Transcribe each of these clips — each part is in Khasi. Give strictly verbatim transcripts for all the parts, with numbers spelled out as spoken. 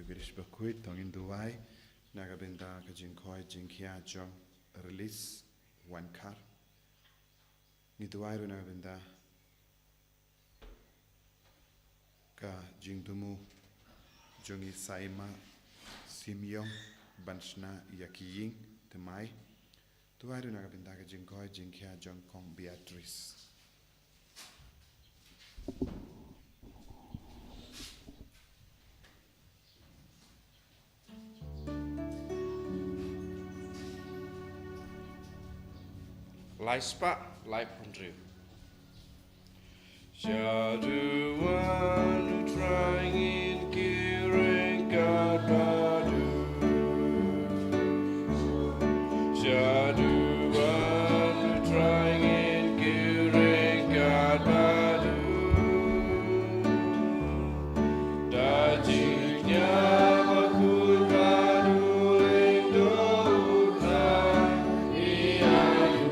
Girish Bakhuid, to ngin duwai na ka bynta ka jingkhoi jingkhia jong Release Wankhar. Ngi duwai ruh na ka bynta ka jingdumu jong i Saima Simeon ban shna ïa ki ïing thymmai. Duwai ruh na ka bynta ka jingkhoi jingkhia jong Kong Beatrice. Lai spah laiphew hynriew. Shaduwan u trai ngin ki ryngkat bad u. Shaduwan u trai ngin ki ryngkat bad u. Da jingïap bakhuid bad u lyngdoh u Trai ïa u.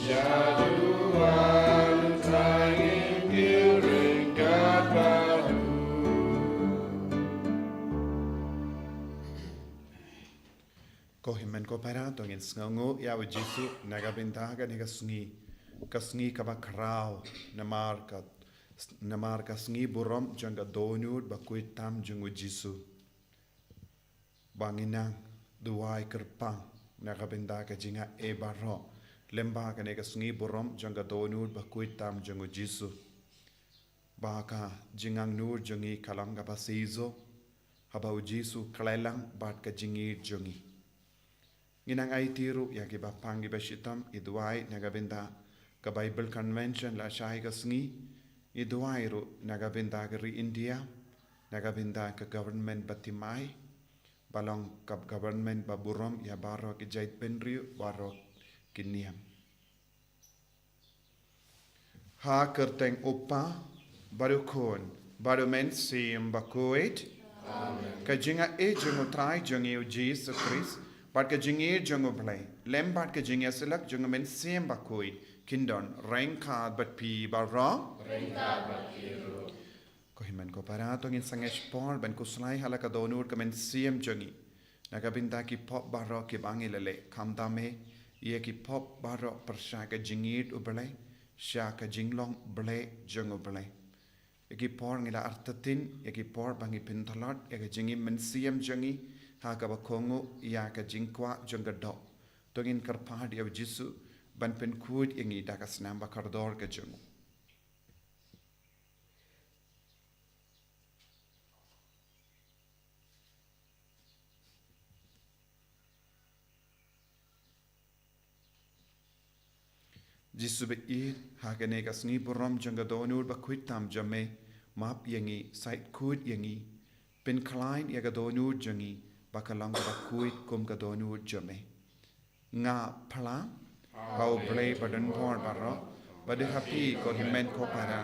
Shaduwan u Trai ngin ki ryngkat bad u. Ko hynmen ko para, to ngin sngewnguh ïa u Jisu na ka bynta kane ka sngi, ka sngi kaba khraw, namar ka, namar ka sngi burom jong ka dohnud bakhuid tam jong u Jisu. Ba ngin nang duwai kyrpang na ka bynta ka jingaiei baroh lyngba kane ka sngi burom jong ka dohnud bakhuid tam jong u Jisu. Ba ka jingangnud jong ngi ka long kaba shisha haba u Jisu u khlaiñ lang bad ka jingïeit jong ngi. Ngin nang aiti ruh ïa kiba pang kiba shitom, ngi duwai na ka bynta ka Bible Convention lashai ka sngi, ngi duwai ruh na ka bynta ka ri India, na ka bynta ka government bathymmai, ba long ka government ba burom ïa baroh ki jaitbynriew, baroh ki niam. Ha ka kyrteng u Kpa, bad u Khun, bad u Mynsiem Bakhuid. Amen. Ka jingaiei jong u Trai jong ngi u Jisu Khrist, bad ka jingïeit jong u Blei, lem bad ka jingïasyllok jong u Mynsiem Bakhuid, kin don ryngkat bad phi baroh. Ryngkat bad phi ruh. Ko hynmen ko para, to ngin sangeh por ban khuslai ha la ka dohnud ka mynsiem jong ngi na ka bynta ki pop baroh kiba ngi la leh, khamtam eh ïa ki pop baroh pyrshah ka jingïeit u Blei, sha ka jinglong Blei jong u Blei. Ïa ki por ngi la artatien, ïa ki por ba ngi pyntlot ïa ka jingim mynsiem jong ngi ha kaba kohnguh ïa ka jingkwah jong ka doh. To ngin kyrpad ïa u Jisu ban pynkhuid ïa ngi da ka snam ba kordor ka jong u. Jisu baieit, ha kane ka sngi burom jong ka dohnud bakhuid tam jong me, map ïa ngi, sait khuid ïa ngi, pynkhlaiñ ïa ka dohnud jong ngi ba ka long kaba khuid kum ka dohnud jong me. Nga phla ha u Blei badonbor baroh, bad ha phi ko hynmen ko para,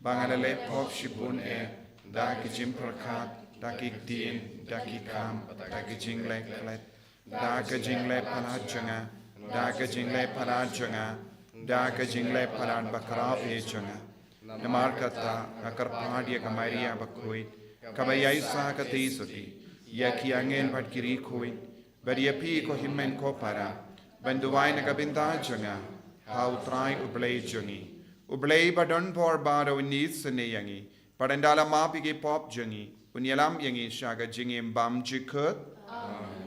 ba nga la leh pop shibun eh, da ki jingpyrkhat, da ki ktien, da ki kam, da ki jingleh klet, da ka jingleh palat jong nga, da ka jingleh palat jong nga, da ka jingleh palat bakhraw eh jong nga. Namar kata nga kyrpad ïa ka Maria bakhuid, kaba ïaisah ka tei sotti, ïa ki angel bad ki riewkhuid, bad ïa phi ko hynmen ko para, ban duwai na ka bynta jong nga ha u Trai u Blei jong ngi. U Blei badonbor baroh un isynei ïa ngi, bad ynda la map ïa ki pop jong ngi, un ïalam ïa ngi sha ka jingim bymjukut. Amen.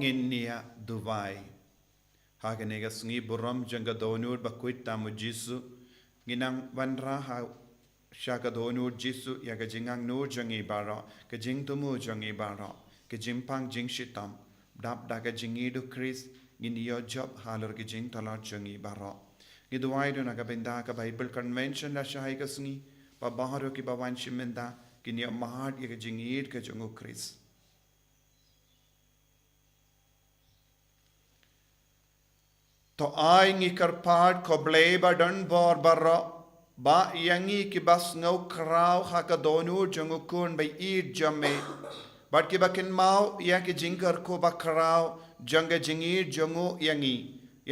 Ngin ïa duwai. Ha kane ka sngi burom jong ka dohnud bakhuid tam u Jisu, ngi nang wanrah ha sha ka dohnud Jisu ïa ka jingangnud jong ngi baroh, ka jingthmu jong ngi baroh, ka jingpang jingshitom, dap da ka jingïeit u Khrist, ngin ïoh jop halor ka jingtlot jong ngi baroh. Ngi duwai ruh na ka bynta ka Bible Convention la shai ka sngi, ba baroh kiba wan shim bynta kin ïoh mad ïa ka jingïeit ka jong u Khrist. To ai ngi kyrpad ko Blei ba don bor baroh, ba ïa ngi kiba sngew khraw ha ka dohnud jong u Khun ba ïeit jong me, bad kiba kynmaw ïa ki jingkyrkhu ba khraw jong ka jingïeit jong u ïa ngi,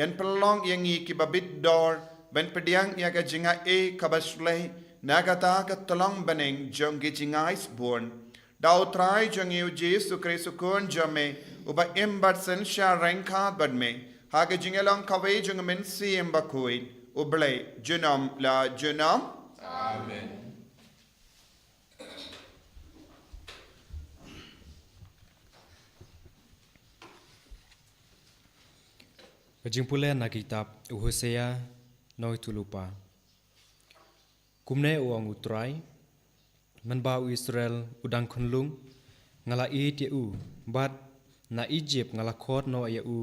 yn pynlong ïa ngi kiba bit dor ban pdiang ïa ka jingaiei kaba shlei na kata ka tlong bneng jong ki jingai sbun. Da u Trai jong ngi u Jisu Khrist u Khun jong me, uba im bad synshar ryngkat bad me ha ka jingïalong kawei jong u Mynsiem Bakhuid, u Blei junom la junom. Amen. Ka jingpule na kitab u Hosea, nongïathuhlypa. Kumne u ong u Trai, mynba u Israel u dang khunlung, nga la ïeit ïa u, bad na Ijipt nga la khot noh ïa u,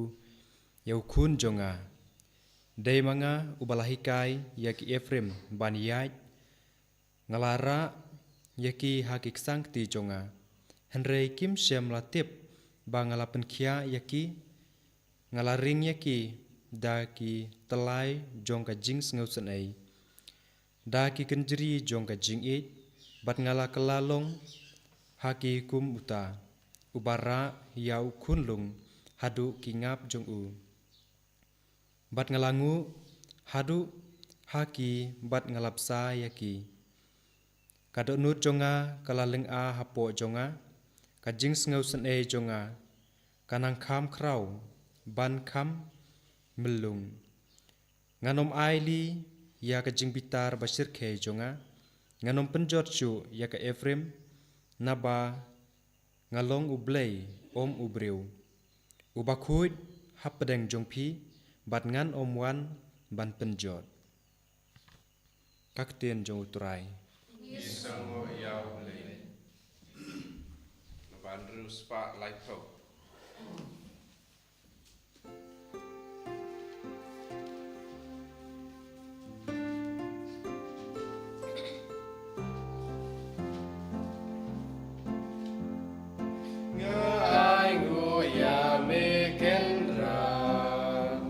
ïa u khun jong nga. Dei ma nga uba la hikai ïa ki Ephraim ban ïaid, nga la rah ïa ki ha ki ksang kti jong nga. Hynrei kim shym la tip ba nga la pynkhiah ïa ki, nga la ring ïa ki da ki tyllai jong ka jingsngewsynei, da ki kynjri jong ka jingïeit, bad nga la kylla long ha ki kum uta uba rah ïa u khunlung haduh ki ngap jong u. Bad nga la nguh haduh ha ki bad nga la bsa ïa ki. Ka dohnud jong nga ka la lynga hapoh jong nga, ka jingsngewsynei jong nga ka nang kham khraw ban kham myllung. Ngan ym ailad ïa ka jingbitar ba shyrkhei jong nga, ngan ym pynjot shuh ïa ka Ephraim, naba nga long u Blei, ym u briew, uba khuid hapdeng jong phi, bad ngan ym wan ban pynjot. Ka ktien jong u Trai. Ngi sngewnguh ïa u Blei. Naba hynriew spah laiphew. Nga ainguh ïa me Kynrad,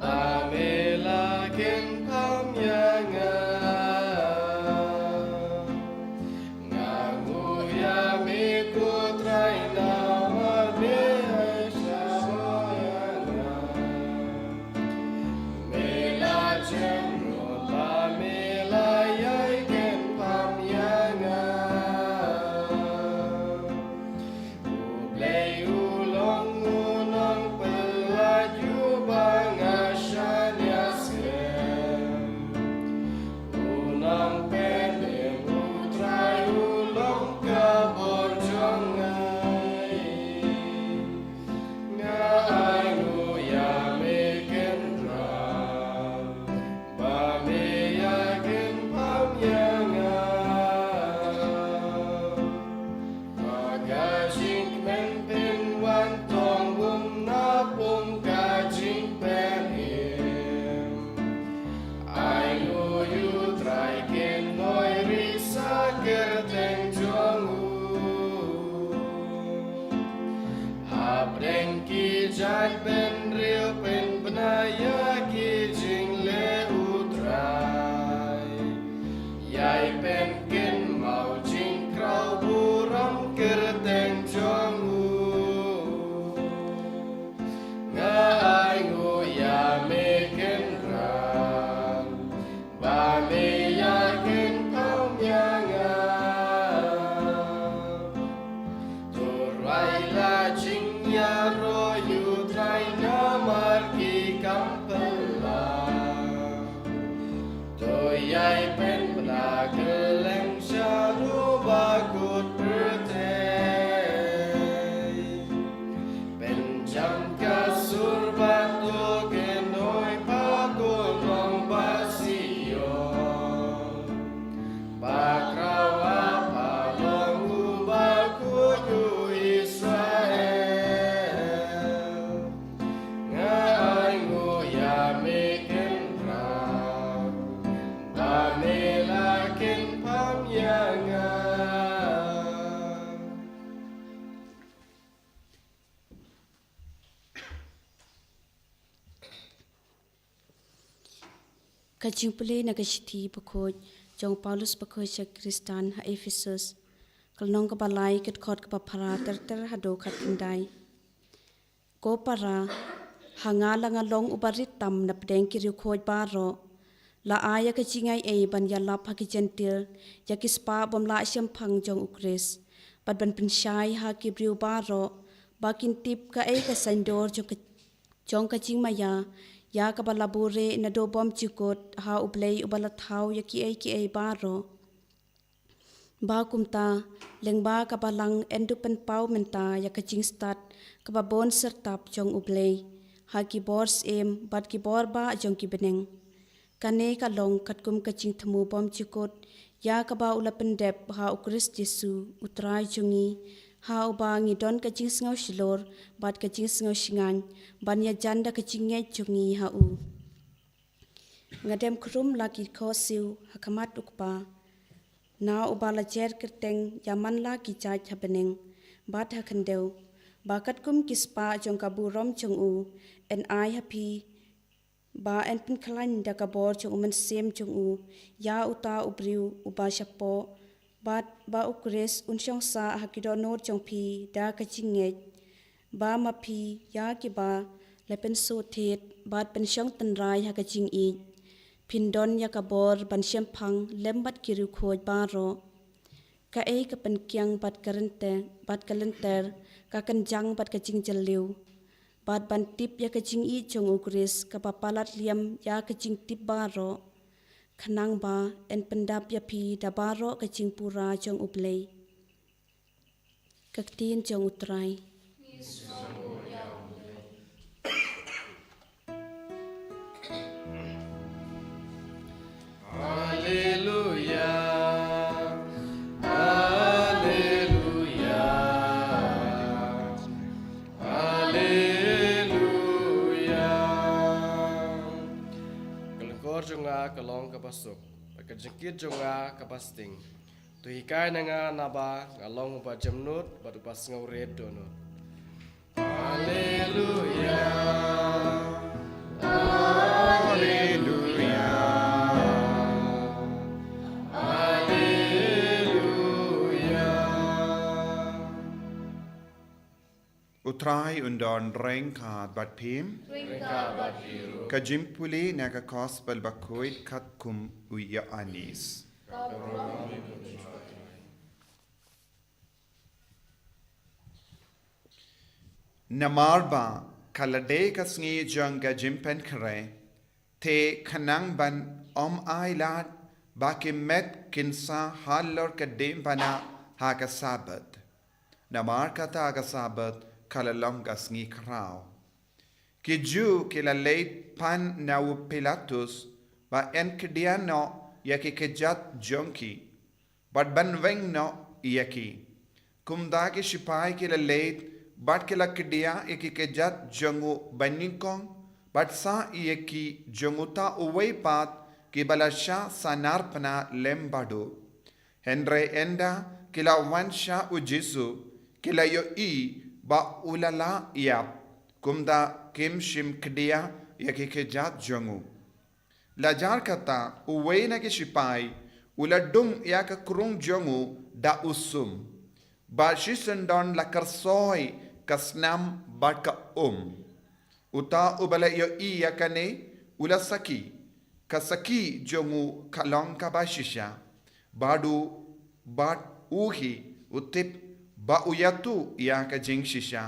ba me la kynpham ïa nga. Nga nguh ïa me ko Trai namar me ai sha ïa nga. Me la jem ruh ba me la ïai kynpham ïa nga. U Blei u long u nongpyllait uba nga shaniah skhem. U nongpynim u Trai u long ka bor jong nga. Nga ainguh ïa me Kynrad, ba me ïa kynpham ïa nga. Ba ka jingkmen pynwan tong bun na pung ka jingpynim. Ai u ïa u Trai kynnoh ri sa kyrteng jong u. Hapdeng ki jaitbynriew pynbna ïa ki jingleh u Trai. Ïai pynkynmaw jingkraw burom kyrteng jong u. Nga ainguh ïa me Kynrad, ba me ïa kynpham ïa nga. To rwai la jingïaroh ïa u Trai namar ki kam pynlait. Ka jingpule na ka shithi bakhuid jong Paulus bakhuid sha Khristan ha Ephesus. Ka lynnong kaba lai, ka dkhot kaba phra ter ter haduh khatkhyndai. Ko para, ha nga la nga long uba rit tam napdeng ki riewkhuid baroh. La ai ïa ka jingaiei ban ïalap ha ki Jentil, ïa ki spah bym lah shemphang jong U Khrist, bad ban pynshai ha ki briew baroh ba kin tip kaei ka saiñdur jong ka, jong ka jingmaïa, ïa kaba la buhrieh naduh bym jukut ha U Blei uba la thaw ïa kiei kiei baroh. Ba kumta, lyngba ka Balang yn dup pynpaw mynta ïa ka jingstad kaba bun syrtap jong U Blei ha ki bor syiem bad ki bor bah jong ki bneng. Kane ka long katkum ka jingthmu bym jukut ïa kaba u la pyndep ha U Khrist Jisu, U Trai jong ngi, ha uba ngi don ka jingsngew shlur bad ka jingsngew shngaiñ ban ïajan da ka jingngeit jong ngi ha u. Nga dem khrum la ki khohsiew ha khmat U Kpa, na uba la jer kyrteng ïa man la ki jait ha bneng bad ha khyndew, ba katkum ki spah jong ka burom jong u, yn ai ha phi ba yn pynkhlaiñ da ka bor jong U Mynsiem jong u ïa uta u briew uba shapoh, bad ba U Khrist un shong sah ha ki dohnud jong phi da ka jingngeit. Ba ma phi ïa kiba la pynsuhthied bad pynshong tynrai ha ka jingïeit, phin don ïa ka bor ban shemphang lem bad ki riewkhuid baroh. Kaei ka pynkiang bad ka rynter, bad ka lynter, ka kynjang bad ka jingjylliew, bad ban tip ïa ka jingïeit jong U Khrist kaba palat liam ïa ka jingtip baroh, khnang ba yn pyndap ïa phi da baroh ka jingpura jong U Blei. Ka ktien jong U Trai. Haleluya. Haleluya. Haleluya. Ka lyngkor jong nga ka long kaba suk, bad ka jingkit jong nga kaba sting. To hikai na nga naba nga long uba jemnud bad uba sngewrit dohnud. Haleluya. Haleluya. Haleluya. U Trai un don ryngkat bad phi. Ryngkat bad phi ruh. Ka jingpule na ka Gospel bakhuid katkum u Ïoannis. Namar ba ka la dei ka sngi jong ka jingpynkhreh, te khnang ban ym ailad ba ki met kin sah halor ka diengphna ha ka Sabbath. Namar kata ka Sabbath ka la long ka sngi khraw. Ki Jiw ki la leit pan na u Pilatus ba yn khdia noh ïa ki kjat jong ki, bad ban weng noh ïa ki. Kumta ki shipai ki la leit bad ki la khdia ïa ki kjat jong u banyngkong, bad sah ïa ki jong uta uwei pat kiba la shah sahnarphna lem bad u. Hynrei ynda ki la wan sha u Jisu, ki la ïohi ba u la lah ïap. Kumta kim shym khdia ïa ki kjat jong u. La jar kata, uwei na ki shipai u la dung ïa ka krung jong u da u sum, bad shisyndon la kyrsoi ka snam bad ka um. Uta uba la ïohi ïa kane u la sakhi. Ka sakhi jong u ka long kaba shisha. Bad u, bad u hi u tip ba u ïathuh ïa ka jingshisha,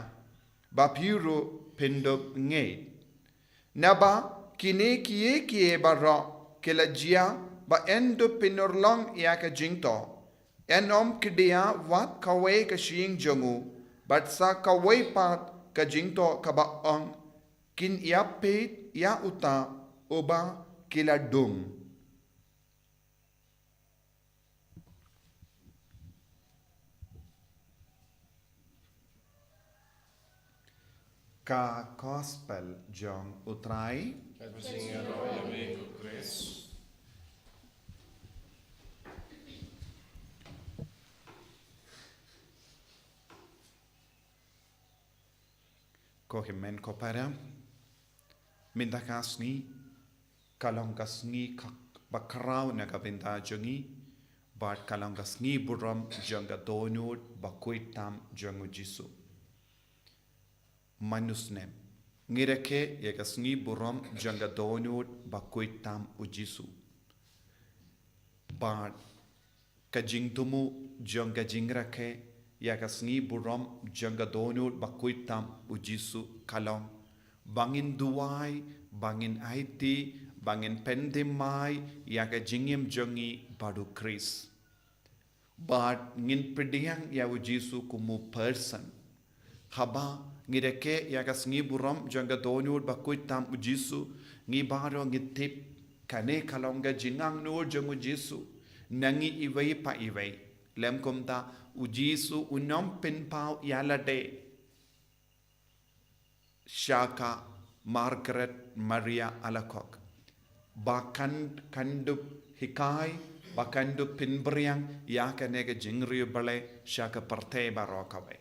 ba phi ruh phin dup ngeit. Naba kine kiei kiei baroh ki la jia ba yn dup pynurlong ïa ka jingthoh. Yn ym khdia wat kawei ka shyieng jong u, bad sa kawei pat ka jingthoh kaba ong, kin ïapeit ïa uta uba ki la dung. Ka Gospel jong U Trai. Ka jingïaroh ïa me ko Khrist. Ko hynmen ko para, mynta ka sngi ka long ka sngi ka ba khraw na ka bynta jong ngi, bad ka long ka sngi burom jong ka dohnud bakhuid tam jong u Jisu. Mano snem ngi rakhe ïa ka sngi burom jong ka dohnud bakhuid tam u Jisu? Bad ka jingthmu jong ka jingrakhe ïa ka sngi burom jong ka dohnud bakhuid tam u Jisu ka long ba ngin duwai, ba ngin aiti, ba ngin pynthymmai ïa ka jingim jong ngi bad u Khrist. Bad ngin pdiang ïa u Jisu kum u person. Haba ngi rakhe ïa ka sngi burom jong ka dohnud bakhuid tam u Jisu, ngi baroh ngi tip kane ka long ka jingangnud jong u Jisu na ngi iwei pa iwei. Lymkumta u Jisu um pynpaw ïalade sha ka Margaret Maria Alacoque ba kan, kan dup hikai, ba kan dup pynbriang ïa kane ka jingriewblei sha ka pyrthei baroh kawei.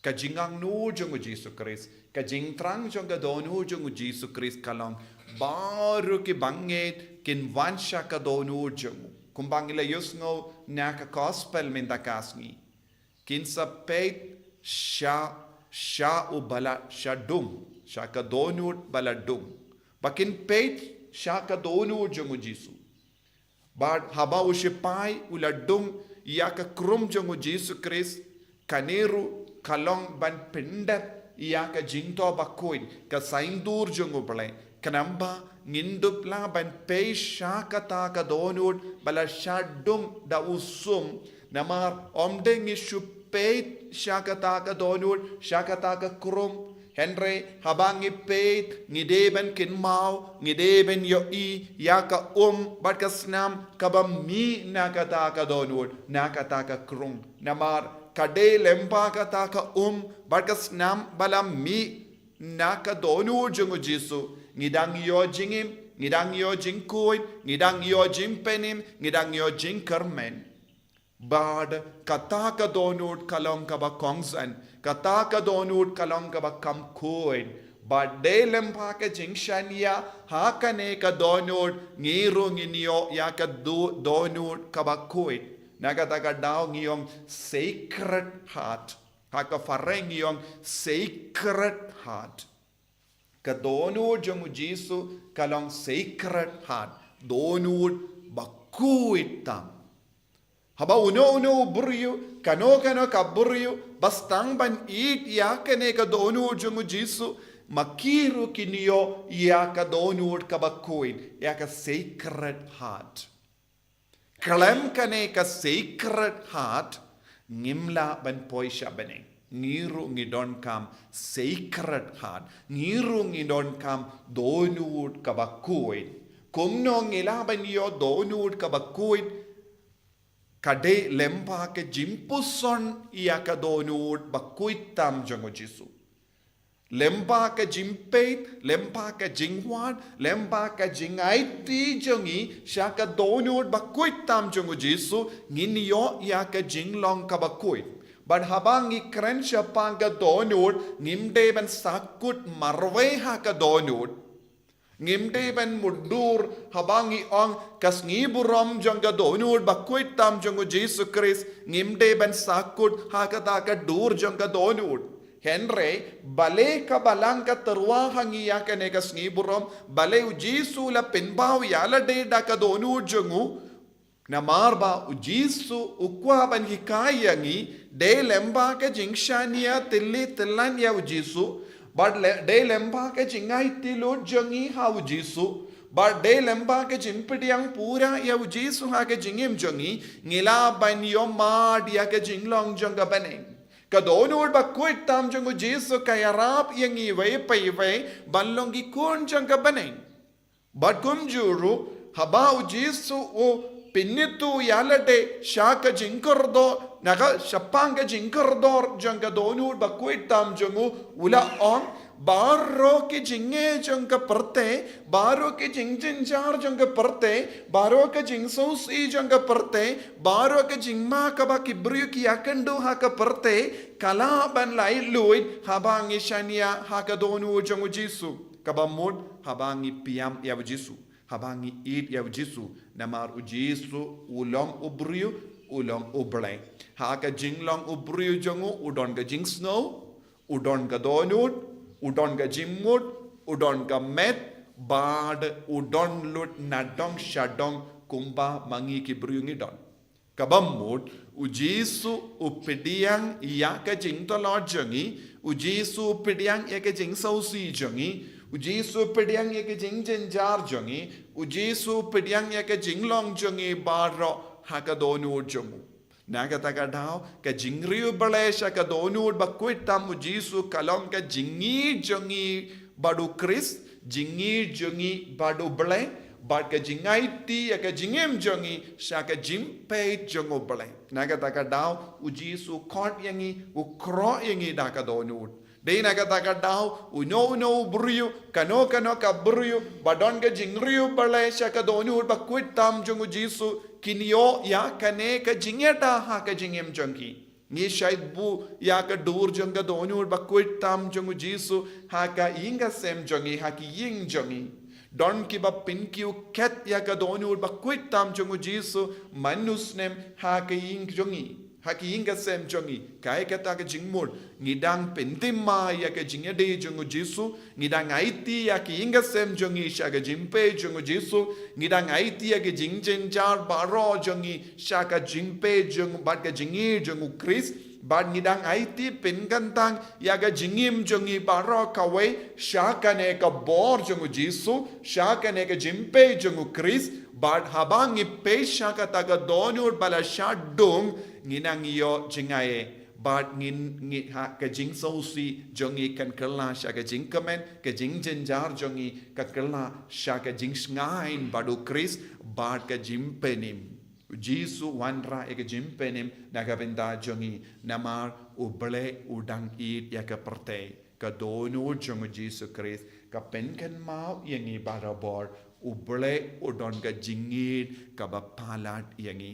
Ka jingangnud jong u Jisu Khrist, ka jingthrang jong ka dohnud jong u Jisu Khrist ka long baroh ki bangeit kin wan sha ka dohnud jong u. Kumba ngi la ïohsngew na ka gospel mynta ka sngi, kin sa peit sha, sha u ba la shadung, sha ka dohnud ba la dung, ba kin peit sha ka dohnud jong u Jisu. Bad haba u shipai u la dung ïa ka krum jong u Jisu Khrist, kane ruh ka long ban pyndep ïa ka jingthoh bakhuid, ka saiñdur jong u Blei. Khnang ba ngin dup lah ban peit sha kata ka dohnud ba la shadung da u sum, namar ym dei ngi shu peit sha kata ka dohnud, sha kata ka krum. Hynrei haba ngi peit, ngi dei ban kynmaw, ngi dei ban ïohi ïa ka um bad ka snam kaba mih na kata ka dohnud, na kata ka krum. Namar ka dei lyngba kata ka um bad ka snam ba la mih na ka dohnud jong u Jisu, ngi dang ïoh jingim, ngi dang ïoh jingkhuid, ngi dang ïoh jingpynim, ngi dang ïoh jingkyrmen. Bad kata ka dohnud ka long kaba kongsan, kata ka dohnud ka long kaba kham khuid. Bad dei lyngba ka jingshaniah ha kane ka dohnud ngi ruh ngin ïoh ïa ka do-, dohnud kaba khuid. Na kata ka daw ngi ong Sacred Heart. Ha ka phareng ngi ong Sacred Heart. Ka dohnud jong u Jisu ka long Sacred Heart, dohnud bakhuid tam. Haba uno uno u briew, kano kano ka briew ba sdang ban ïeit ïa kane ka dohnud jong u Jisu, ma ki ruh kin ïoh ïa ka dohnud kaba khuid, ïa ka Sacred Heart. Khlem kane ka Sacred Heart ngim lah ban poi sha bneng. Ngi ruh ngi donkam Sacred Heart, ngi ruh ngi donkam dohnud kaba khuid. Kumno ngi lah ban ïoh dohnud kaba khuid? Ka dei lyngba ka jingpuson ïa ka dohnud bakhuid tam jong u Jisu. Lyngba ka jingpeit, lyngba ka jingwad, lyngba ka jingaiti jong ngi sha ka dohnud bakhuid tam jong u Jisu, ngin ïoh ïa ka jinglong kaba khuid. Bad haba ngi kren shaphang ka dohnud, ngim dei ban sahkut marwei ha ka dohnud. Ngim dei ban mutdur haba ngi ong ka sngi burom jong ka dohnud bakhuid tam jong u Jisu Khrist, ngim dei ban sahkut ha kata ka dur jong ka dohnud. Hynrei balei ka Balang ka tyrwa ha ngi ïa kane ka sngi burom, balei u Jisu la pynpaw ïalade da ka dohnud jong u? Namar ba u Jisu u kwah ban hikai ïa ngi, dei lyngba ka jingshaniah tylli tyllan ïa u Jisu, bad le-, dei lyngba ka jingaiti lut jong ngi ha u Jisu, bad dei lyngba ka jingpdiang pura ïa u Jisu ha ka jingim jong ngi, ngi lah ban ïoh mad ïa ka jinglong jong ka bneng. Ka dohnud bakhuid tam jong u Jisu ka ïarap ïa ngi iwei pa iwei ban long ki khun jong ka bneng. Bad kumjuh ruh, haba u Jisu u pynithuh ïalade sha ka jingkordor, na ka shaphang ka jingkordor jong ka dohnud bakhuid tam jong u, u la ong, baroh ki jingeh jong ka pyrthei, baroh ki jingjynjar jong ka pyrthei, baroh ka jingsngewsih jong ka pyrthei, baroh ka jingma kaba ki briew ki ïakynduh ha ka pyrthei, ka lah ban laitluid haba ngi shaniah ha ka dohnud jong u Jisu. Kaba mut haba ngi pdiang ïa u Jisu. Haba ngi ïeit ïa u Jisu, namar u Jisu u long u briew, u long u Blei. Ha ka jinglong u briew jong u, u don ka jingsngew, u don ka dohnud, u don ka jingmut, u don ka met, bad u don lut na dong sha dong kumba ma ngi ki briew ngi don. Kaba mut, u Jisu u pdiang ïa ka jingtlot jong ngi, u Jisu u pdiang ïa ka jingsngewsih jong ngi, u Jisu u pdiang ïa ka jingjynjar jong ngi, u Jisu u pdiang ïa ka jinglong jong ngi baroh ha ka dohnud jong u. Na kata ka daw, ka jingriewblei sha ka dohnud bakhuid tam u Jisu ka long ka jingïeit jong ngi bad u Khrist, jingïeit jong ngi bad u Blei, bad ka jingaiti ïa ka jingim jong ngi sha ka jingpeit jong u Blei. Na kata ka daw, u Jisu u khot ïa ngi, u khroh ïa ngi da ka dohnud. Dei na kata ka daw, uno uno u briew, kano kano ka briew ba don ka jingriewblei sha ka dohnud bakhuid tam jong u Jisu, kin ïoh ïa kane ka jingïada ha ka jingim jong ki. Ngi shait buh ïa ka dur jong ka dohnud bakhuid tam jong u Jisu ha ka ïing ka sem jong ngi, ha ki ïing jong ngi. Don kiba pynkiew khet ïa ka dohnud bakhuid tam jong u Jisu man u snem ha ka ïing jong ngi, ha ki ïing ka sem jong ngi. Kaei kata ka jingmut? Ngi dang pynthymmai ïa ka jingïadei jong u Jisu, ngi dang aiti ïa ki ïing ka sem jong ngi sha ka jingpeit jong u Jisu, ngi dang aiti ïa ki jingjynjar baroh jong ngi sha ka jingpeit jong bad ka jingïeit jong u Khrist, bad ngi dang aiti pynkyntang ïa ka jingim jong ngi baroh kawei sha kane ka bor jong u Jisu, sha kane ka jingpeit jong u Khrist, bad haba ngi peit sha kata ka dohnud ba la shah dung, ngi nang ïoh jngai, bad ngin, ngi ha ka jingsngewsih jong ngi kan kylla sha ka jingkmen, ka jingjynjar jong ngi ka kylla sha ka jingshngaiñ bad u Khrist, bad ka jingpynim. U Jisu u wanrah ïa ka jingpynim na ka bynta jong ngi, namar u Blei u dang ïeit ïa ka pyrthei. Ka dohnud jong u Jisu Khrist ka pynkynmaw ïa ngi barabor, u Blei u don ka jingïeit kaba palat ïa ngi.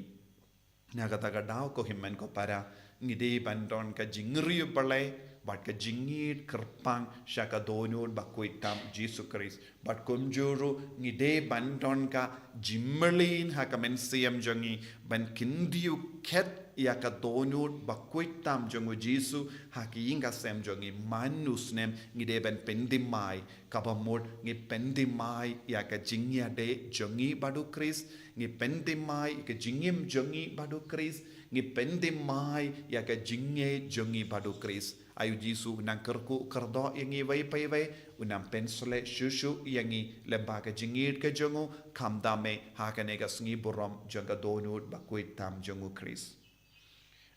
Na kata ka daw ko hynmen ko para, ngi dei ban don ka jingriewblei bad ka jingïeit kyrpang sha ka dohnud bakhuid tam u Jisu Khrist. Bad kumjuh ruh ngi dei ban don ka jingmlien ha ka mynsiem jong ngi ban kyntiew khet ïa ka dohnud bakhuid tam jong u Jisu ha ki ïing ka sem jong ngi. Man u snem ngi dei ban pynthymmai, kaba mut ngi pynthymmai ïa ka jingïadei jong ngi bad u Khrist, ngi pynthymmai ïa ka jingim jong ngi bad u Khrist, ngi pynthymmai ïa ka jingïeit jong ngi bad u Khrist. Ai u Jisu u nang kyrkhu kyrdoh ïa ngi wei pa wei, u nang pynsleh shuh shuh ïa ngi lyngba ka jingïeit ka jong u, khamtam eh ha kane ka sngi burom jong ka dohnud bakhuid tam jong u Khrist.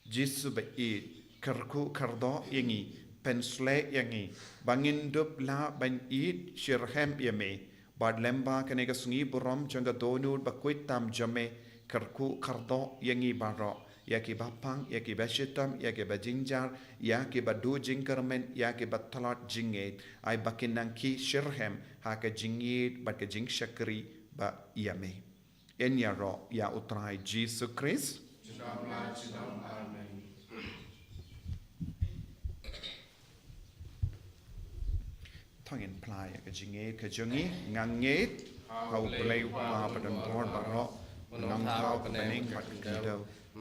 Jisu ba ïeit, kyrkhu kyrdoh ïa ngi, pynsleh ïa ngi ba ngin dup lah ban ïeit shitrhem ïa me, bad lyngba kane ka sngi burom jong ka dohnud bakhuid tam jong me, kyrkhu kyrdoh ïa ngi baroh, ïa kiba pang, ïa kiba shitom, ïa kiba jynjar, ïa kiba duh jingkyrmen, ïa kiba tlot jingngeit, ai ba kin nang khie shitrhem ha ka jingïeit bad ka jingshakri ba ïa me. Yn ïaroh ïa u Trai Jisu Khrist. Junom la junom. Amen. To ngin phla ïa ka jingngeit ka jong ngi. Nga ngeit ha u Blei u Kpa badonbor baroh, u nongthaw ka bneng bad ka khyndew,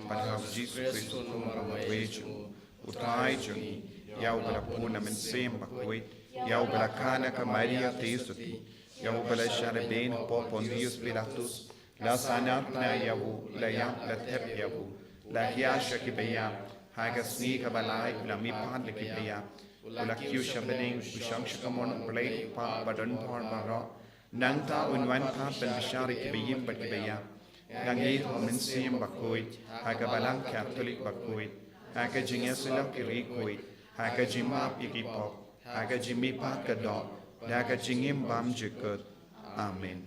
bad ha u Jisu Khrist u kum u marwei jong u, u Trai jong ngi, ïa uba la bun na Mynsiem Bakhuid, ïa uba la kha na ka Maria Theisotti, ïa uba la shah rben hapoh Pontius Pilatus, la sahnarphna ïa u, la ïap, la thep ïa u, la hiar sha kiba ïap, ha ka sngi kaba lai u la mihpat na kiba ïap, u la kiew sha bneng, u shong sha kamon u Blei u Kpa badonbor baroh. Nangta un wan pat ban bishar ïa kiba im bad kiba ïap. Nga ngeit ha u Mynsiem Bakhuid, ha ka Balang Katholik bakhuid, ha ka jingïasyllok ki riewkhuid, ha ka jingmap ïa ki pop, ha ka jingmihpat ka doh, ha ka jingim bymjukut. Amen.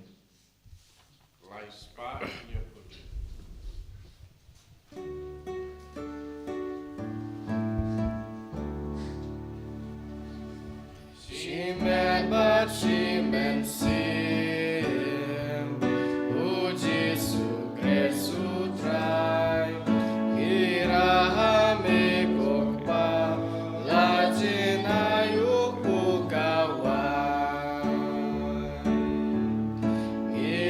Shi met bad shi mynsiem, u Jisu Khrist u Trai, ngi rah ha me ko Kpa, la jin ha ïing u kpu ka wan. Ngi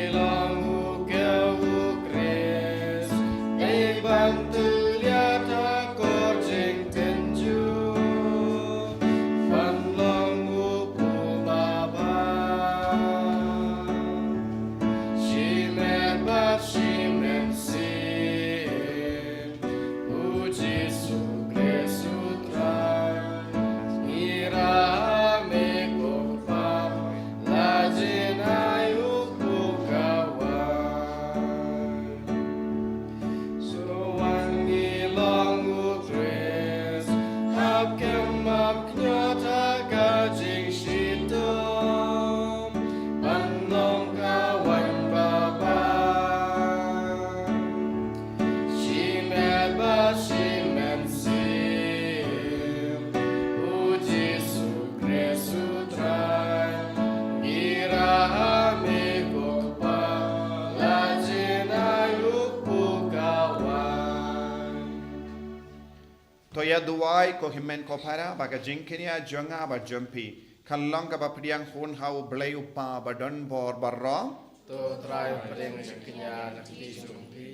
Duwai ko hynmen ko para ba ka jingkñia jong nga bad jong phi kan long kaba pdiang hun ha U Blei U Kpa ba don bor baroh. To Trai, pdiang ka jingkñia na ka kti jong phi,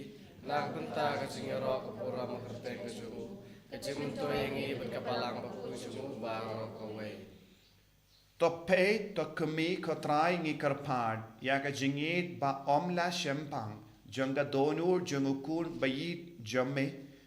na ka bynta ka jingïaroh ka burom ka kyrteng ka jong u, ka jingmyntoi ïa ngi bad ka balang bakhuid jong u baroh kawei. To peit, to kmie, ko Trai, ngi kyrpad ïa ka jingïeit ba ym la shempang jong ka dohnud jong u Khun ba ïeit jong me,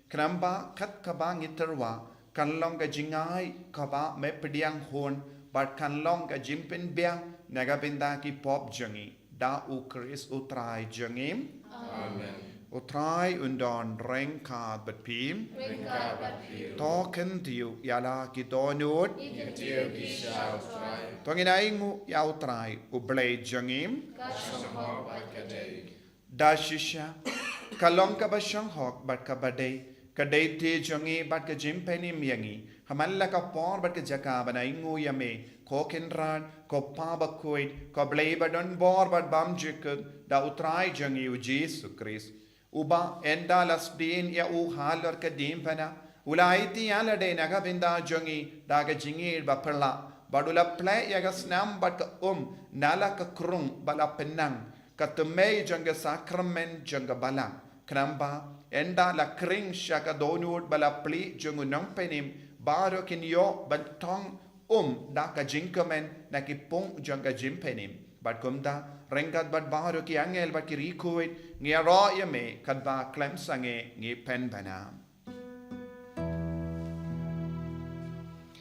khnang ba kat kaba ngi tyrwa kan long ka jingai kaba me pdiang hun bad kan long ka jingpynbiang na ka bynta ki pop jong ngi. Da U Khrist U Trai jong ngi. Amen. U Trai un don ryngkat bad phi. Ryngkat bad phi. To kyntiew ïa la ki dohnud. Ngi kyntiew ki sha U Trai. To ngin ainguh ïa U Trai, U Blei jong ngi. Ka shong hok bad ka dei. Da shisha, ka long kaba shong hok bad kaba dei, ka dei te jong ngi bad ka jingpynim ïa ngi ha man la ka por bad ka jaka ban ainguh ïa me, ko Kynrad, ko Pa bakhuid, ko Blei ba don bor bad bymjukut, da U Trai jong ngi U Jisu Khrist. Uba ynda la sdien ïa u halor ka diengphna, u la aiti ïalade na ka bynta jong ngi da ka jingïeit ba phylla, bad u la plie ïa ka snam bad ka um na la ka krung ba la pynnang, ka tymmen jong ka sakramen jong ka balang, khnang ba ynda la khring sha ka dohnud ba la plie jong U Nongpynim, baroh kin ïoh ban thung um da ka jingkmen na ki pung jong ka jingpynim. Bad kumta, ryngkat bad baroh ki angel bad ki riewkhuid, ngi ïaroh ïa me katba khlem sangeh ngi pynbna.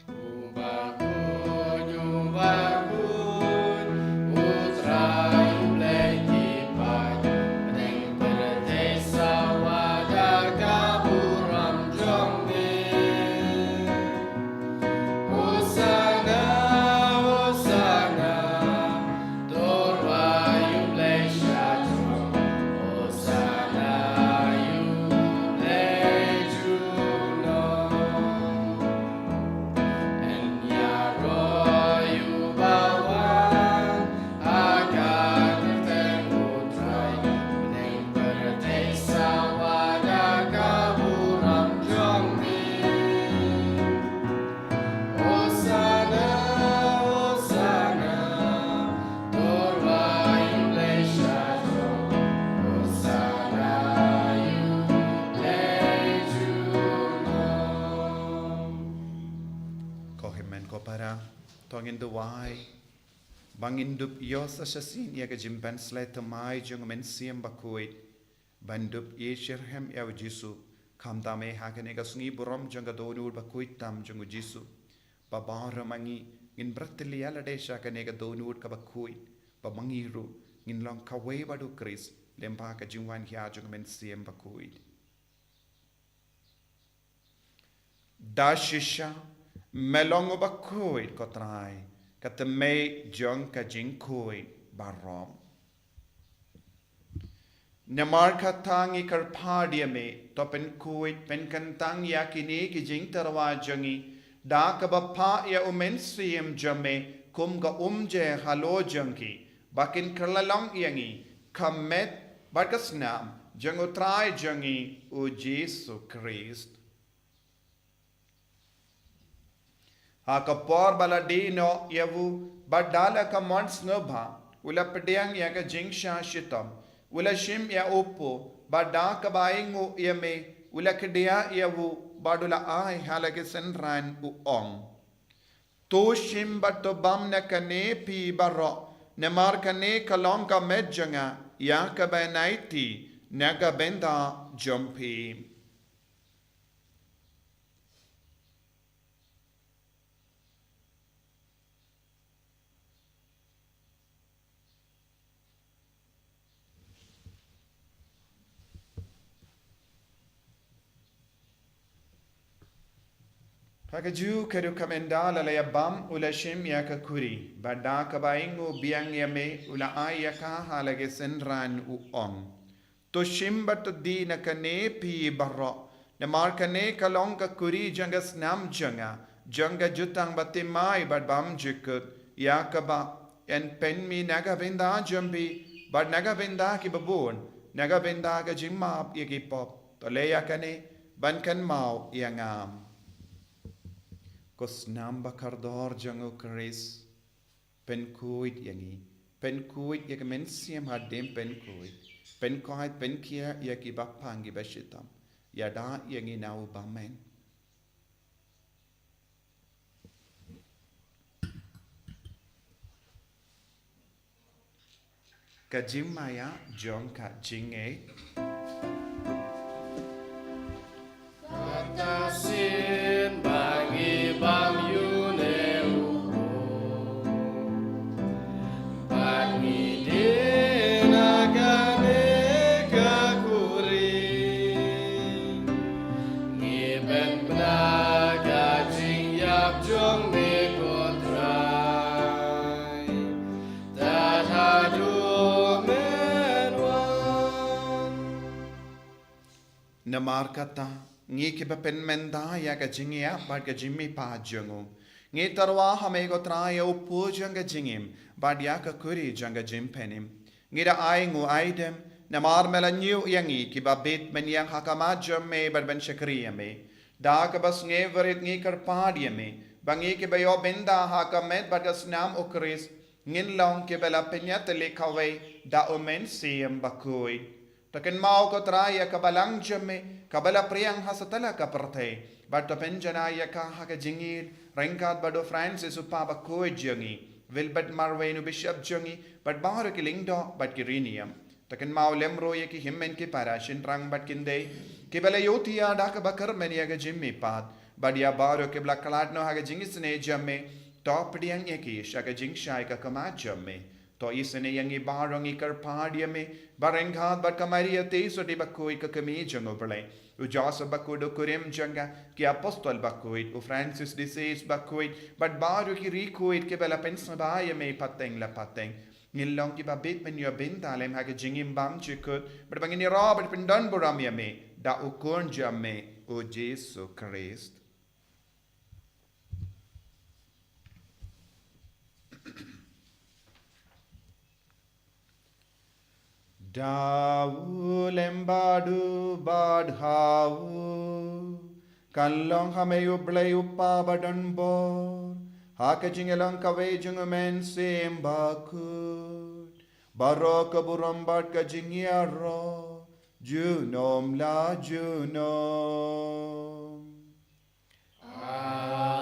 U bakhuid, u bakhuid, U Trai U Blei ki paid, pdeng pyrthei sawa da ka burom jong me. Hosanna, Hosanna, to rwai U Blei sha jrong. Hosanna ïa U Blei junom. Yn ïaroh ïa uba wan ha ka kyrteng U Trai, pdeng pyrthei sawa da ka burom jong me. Hosanna, Hosanna, to rwai U Blei sha jrong. Hosanna ïa U Blei junom. Ko hynmen ko para, to ngin duwai ba ngin dup ïoh sa shisien ïa ka jingpynsleh thymmai jong U Mynsiem Bakhuid, ban dup ïeit shitrhem ïa U Jisu. Khamtam eh ha kane ka sngi burom jong ka dohnud bakhuid tam jong U Jisu, ba baroh ma ngi ngin bret ïalade sha kane ka dohnud kaba khuid, ba ma ngi ruh ngin long kawei bad U Khrist lyngba ka jingwan hiar jong U Mynsiem Bakhuid. Da shisha, me long uba khuid ko Trai, ka tymmen jong ka jingkhuid baroh. Namar kata ngi kyrpad ïa me, to pynkhuid pynkyntang ïa kine ki jingtyrwa jong ngi da kaba phah ïa U Mynsiem jong me kum ka umjer halor jong ki, ba kin kylla long ïa ngi ka met bad ka snam jong U Trai jong ngi U Jisu Khrist. Ha ka por ba la die noh ïa u, bad da la ka mon sngewbha, u la pdiang ïa ka jingshah shitom, u la shim ïa u kpu, bad da kaba ainguh ïa me, u la khie ïa u, bad u la ai ha la ki synran, u ong: To shim bad to bam na kane phi baroh, namar kane ka long ka met jong nga ïa kaba yn aiti na ka bynta jong phi. Ha kajuh ka rukom ynda la la ïa bam, u la shim ïa ka khuri, bad da kaba ainguh biang ïa me, u la ai ïa ka ha la ki synran, u ong: To shim bad to die na kane phi baroh, namar kane ka long ka khuri jong ka snam jong nga, jong ka jutang bathymmai bad bymjukut, ïa kaba yn pynmih na ka bynta jong phi bad na ka bynta kiba bun, na ka bynta ka jingmap ïa ki pop. To leh ïa kane ban kynmaw ïa nga. Ko snam ba kordor jong u Khrist, pynkhuid ïa ngi, pynkhuid ïa ka mynsiem hadien pynkhuid, pynkhuid, pynkhia ïa ki bapang ki bashitom, ïada ïa ngi na u bymman. Ka jingmaïa jong ka jingngeit. Kata sien ba ngi bam ïa une u, ba ngi dei na kane ka khuri. Ngi pynbna ka jingïap jong me ko Trai. Tad haduh men wan. Namar kata, ngi kiba pynmynta ïa ka jingïap bad ka jingmihpat jong u, ngi tyrwa ha me ko Trai ïa u pud jong ka jingim bad ïa ka khuri jong ka jingpynim. Ngi da ai nguaidem, namar me la ñiew ïa ngi kiba bit mynïeng ha khmat jong me bad ban shakri ïa me. Da kaba sngewrit ngi kyrpad ïa me, ba ngi kiba ïoh bynta ha ka met bad ka snam u Khrist, ngin long kiba la pynïatylli kawei da u Mynsiem Bakhuid. To kynmaw ko Trai ïa ka balang jong me, kaba la phriang ha satlak ka pyrthei, bad to pynjanai ïa ka ha ka jingïeid, ryngkat bad u Francis u Papa bakhuid jong ngi, Wilbert Marwein u Bishop jong ngi, bad baroh ki lyngdoh bad ki riewniam. To kynmaw lem ruh ïa ki hynmen ki para shynrang bad khyndai, kiba la ïohi ïa da kaba kyrmen ïa ka jingmihpat, bad ïa baroh kiba la khlad noh ha ka jingisynei jong me, to pdiang ïa ki sha ka jingshai ka khmat jong me. To isynei ïa ngi baroh ngi kyrpad ïa me, ba ryngkat bad ka Maria te sodie bakhuid ka kmie jong u Blei, u Joseph bakhuid u kurim jong ka, ki apostol bakhuid, u Francis de Sales bakhuid, bad baroh ki riewkhuid kiba la pynsngewbha ïa me pateng la pateng. Ngin long kiba bit ban ïoh bynta lem ha ka jingim bymjukut, bad ba ngin ïaroh bad pyndon burom ïa me, da u Khun jong me, u Jisu Khrist. Da u lem bad u bad ha u, kan long ha me u Blei u Kpa badonbor, ha ka jingïalong kawei jong u Mynsiem Bakhuid, baroh ka burom bad ka jingïaroh, junom la junom. Amen.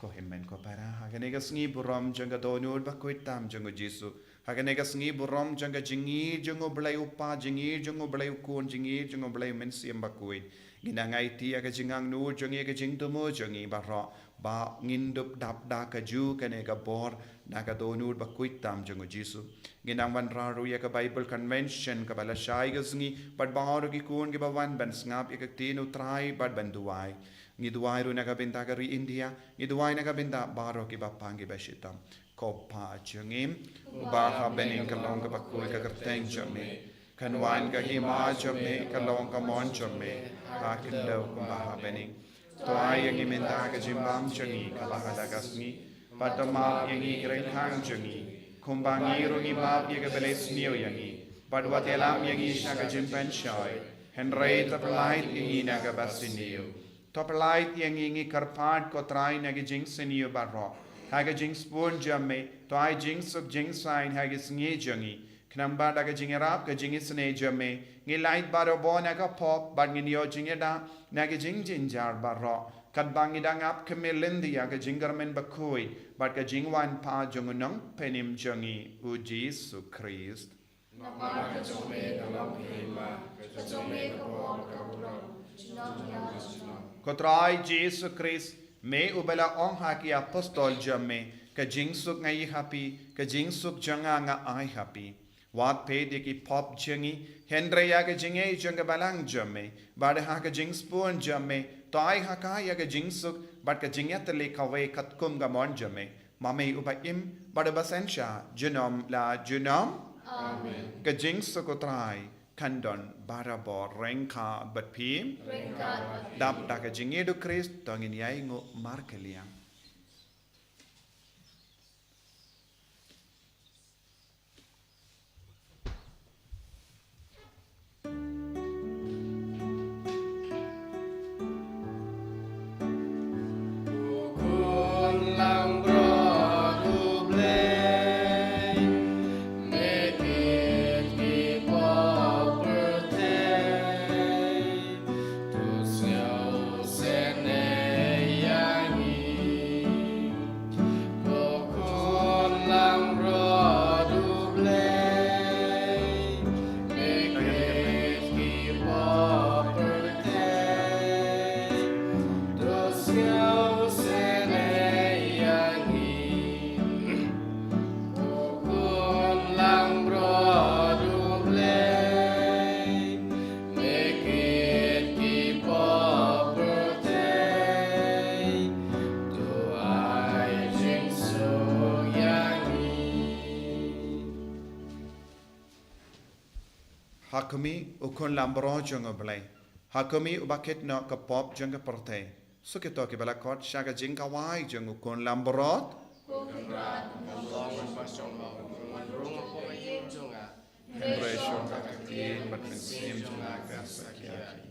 Ko hynmen ko para, ha kane ka sngi burom jong ka dohnud bakhuid tam jong u Jisu, ha kane ka sngi burom jong ka jingïeid jong u Blei u Kpa, jingïeid jong u Blei u Khun, jingïeid jong u Blei u Mynsiem Bakhuid, ngin nang aiti ïa ka jingangnud jong ngi, ïa ka jingthmu jong ngi baroh, ba ngin dup dap da kajuh kane ka bor na ka dohnud bakhuid tam jong u Jisu. Ngin nang wanrah ruh ïa ka Bible Convention kaba lashai ka sngi, bad baroh ki khun kiba wan ban sngap ïa ka ktien u Trai bad ban duwai. Ngi duwai ruh na ka bynta ka ri India, ngi duwai na ka bynta baroh ki bapang ki bashitom. Ko Kpa jong ngi, uba ha bneng, ka long kaba khuid ka kyrteng jong me. Kan wan ka hima jong me, kan long ka mon jong me, ha khyndew kumba ha bneng. To ai ïa ngi mynta ka jingbam jong ngi kaba ha ka sngi, bad to map ïa ngi ki rynsan jong ngi, kumba ngi ruh ngi map ïa kiba leh sniew ïa ngi. Bad wat ïalam ïa ngi sha ka jingpynshoi, hynrei to pyllait ïa ngi na kaba sniew. To pyllait ïa ngi, ngi kyrpad ko Trai, na ki jingsniew baroh, ha ka jingsbun jong me, to ai jingsuk jingsaiñ ha ki sngi jong ngi. Khnang ba da ka jingïarap ka jingisynei jong me, ngin lait barabor na ka pop, bad ngin ïoh jingïada na ki jingjynjar baroh, katba ngi dang ap khmih lynti ïa ka jingkyrmen bakhuid bad ka jingwan pat jong u Nongpynim jong ngi, u Jisu Khrist. Namar ka jong me ka long ka hima, ka jong me ka bor, ka burom, junom la junom. Ko Trai Jisu Khrist, me uba la ong ha ki apostol jong me, ka jingsuk nga ïoh ha phi, ka jingsuk jong nga nga ai ha phi. Wat peit ïa ki pop jong ngi, hynrei ïa ka jingngeit jong ka balang jong me, bad ha ka jingsbun jong me, to ai ha ka ïa ka jingsuk bad ka jingïatylli kawei katkum ka mon jong me. Ma me uba im bad uba synshar junom la junom. Amen. Ka jingsuk u Trai kan don barabor ryngkat bad phi. Ryngkat bad phi. Dap da ka jingïeid u Khrist to ngin ïainguh markylliang. Ha khmih, u Khun Lambrot jong U Blei. Ha khmih, uba kit noh ka pop jong ka pyrthei. Sa kito kiba la khot sha ka jingkawai jong u Khun Lambrot. Ko Kynrad, nga long ban pas jong me, wan rung hapoh ka ïing jong nga. Hynrei shong ha ka ktien bad mynsiem jong nga kan sa khia hi.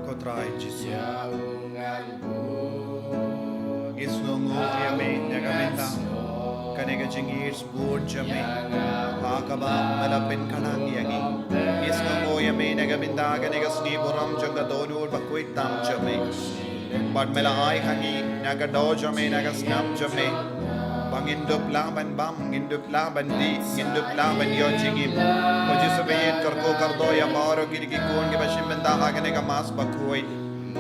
Ko Trai Jisu. Ngi sngewnguh ïa me na ka bynta kane ka jingïeit bun jong me ha kaba me la pynkylla ïa ngi. Ngi sngewnguh ïa me na ka bynta kane ka sngi burom jong ka dohnud bakhuid tam jong me. Bad me la ai ha ngi na ka doh jong me, na ka snam jong me, ba ngin dup lah ban bam, ngin dup lah ban dih, ngin dup lah ban ïoh jingim. Ko Jisu ba ïeit, kyrkhu kyrdoh ïa baroh kine ki khun kiba shim bynta ha kane ka Mass bakhuid,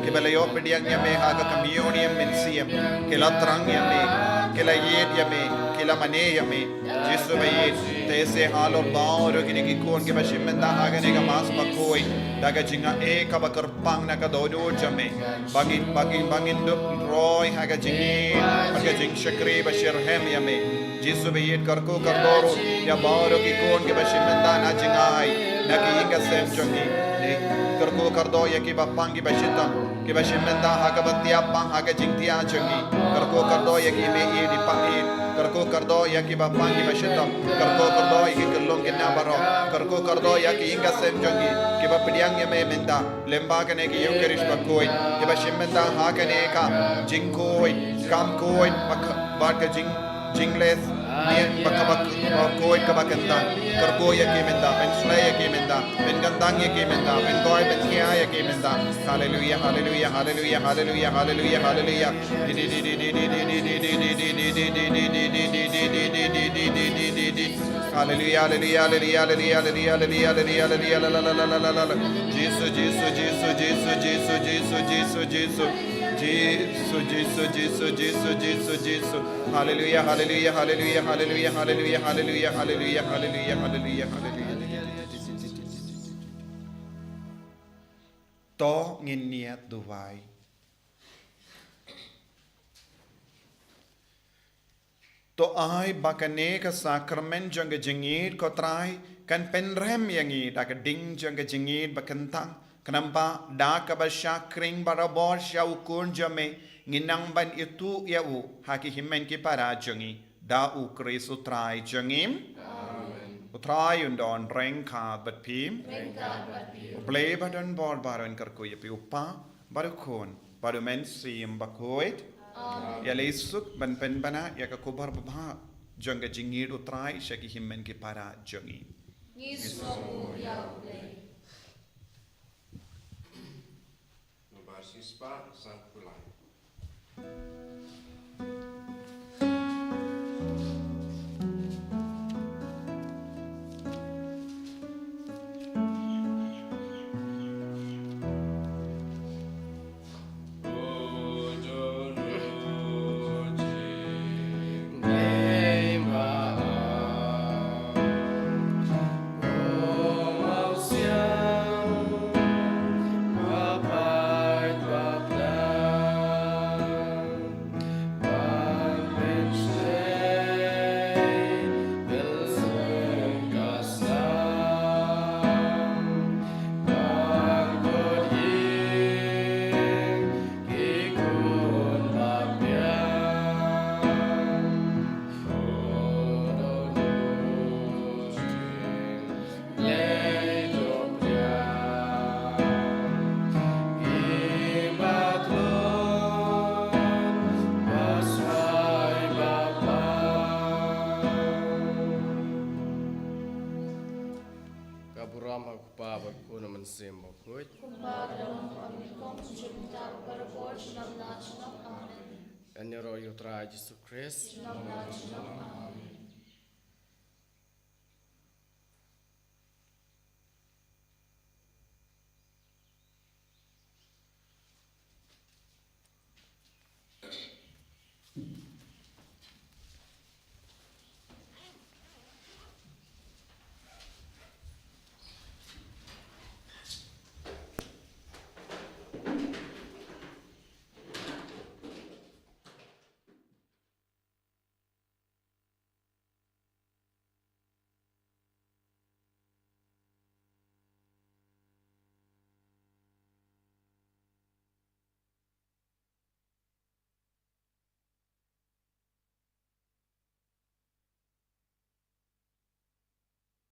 kiba la ïoh pdiang ïa me ha ka Communion mynsiem, ki la thrang ïa me, ki la ïeit ïa me, ki la mane ïa me. Jisu ba ïeit, te se halor baroh kine ki khun kiba shim bynta ha kane ka Mass bakhuid da ka jingaiei kaba kyrpang na ka dohnud jong me, ba ngin, ba ngin, ba ngin dup roi ha ka jingïeit bad ka jingshakri ba shitrhem ïa me. Jisu ba ïeit, kyrkhu kyrdoh ruh ïa baroh ki khun kiba shim bynta na jingai na ki ïing ka sem jong ngi. Kyrkhu kyrdoh ïa kiba pang kiba shitom, kiba shim bynta ha kaba thiah pang ha ka jingthiah jong ngi. Kyrkhu kyrdoh ïa ki mei ïa ki pa ïa, kyrkhu kyrdoh ïa ki ba pang ki ba shitom, kyrkhu kyrdoh ïa ki khyllung khynnah baroh, kyrkhu kyrdoh ïa ki ïing ki sem jong ki, ki ba pdiang ïa me mynta, lyngba kane ka ïing ka ri bakhuid, ki ba shim bynta ha kane ka jingkhuid, kam khuid, bad ka, bad ka jing, jingleh, ïa, bad ka, bad ka khuid ka ba kyntang, kyrkhu ïa ki mynta, pynshlei ïa ki mynta, pynkyntang ïa ki mynta, pynkhuid pynkhiah ïa ki mynta. Haleluia, haleluia, haleluia, haleluia, haleluia, haleluia. Hallelujah, hallelujah, hallelujah, hallelujah, hallelujah, hallelujah, hallelujah, hallelujah, hallelujah, hallelujah, hallelujah, hallelujah, hallelujah, hallelujah, hallelujah. Jesus, Jesus, Jesus, Jesus, Jesus, Jesus, Jesus, Jesus. Jesus, Jesus, Jesus, Jesus, Jesus, Jesus. Hallelujah, hallelujah, hallelujah, hallelujah, hallelujah, hallelujah, hallelujah, hallelujah, hallelujah, hallelujah. To ngin ïa duwai. To ai ba kane ka sakramen jong ka jingïeit ko Trai, kan pynrem ïa ngi da ka ding jong ka jingïeit ba kyntang. Khnang ba da kaba shakri barabor sha u Khun jong me, ngin nang ban ïathuh ïa u ha ki hynmen ki para jong ngi. Da u Khrist u Trai jong ngi. Amen. U Trai un don ryngkat bad phi. Ryngkat bad phi. U Blei ba don bor baroh un kyrkhu ïa phi, u Kpa, bad u Khun, bad u Mynsiem Bakhuid. Amen. Ïa lei suk ban pynbna ïa ka khubor babha jong ka jingïeit u Trai sha ki hynmen ki para jong ngi. Ngi sngewnguh ïa u Blei. Nombar shispah sanphew lai. Ka burom ha u Kpa bad u Khun bad u Mynsiem Bakhuid. Kumba ka long ha kaba nyngkong, mynta bad barabor, junom la junom. Amen. Ngan ïaroh ïa u Trai Jisu Khrist. Junom la junom. Amen.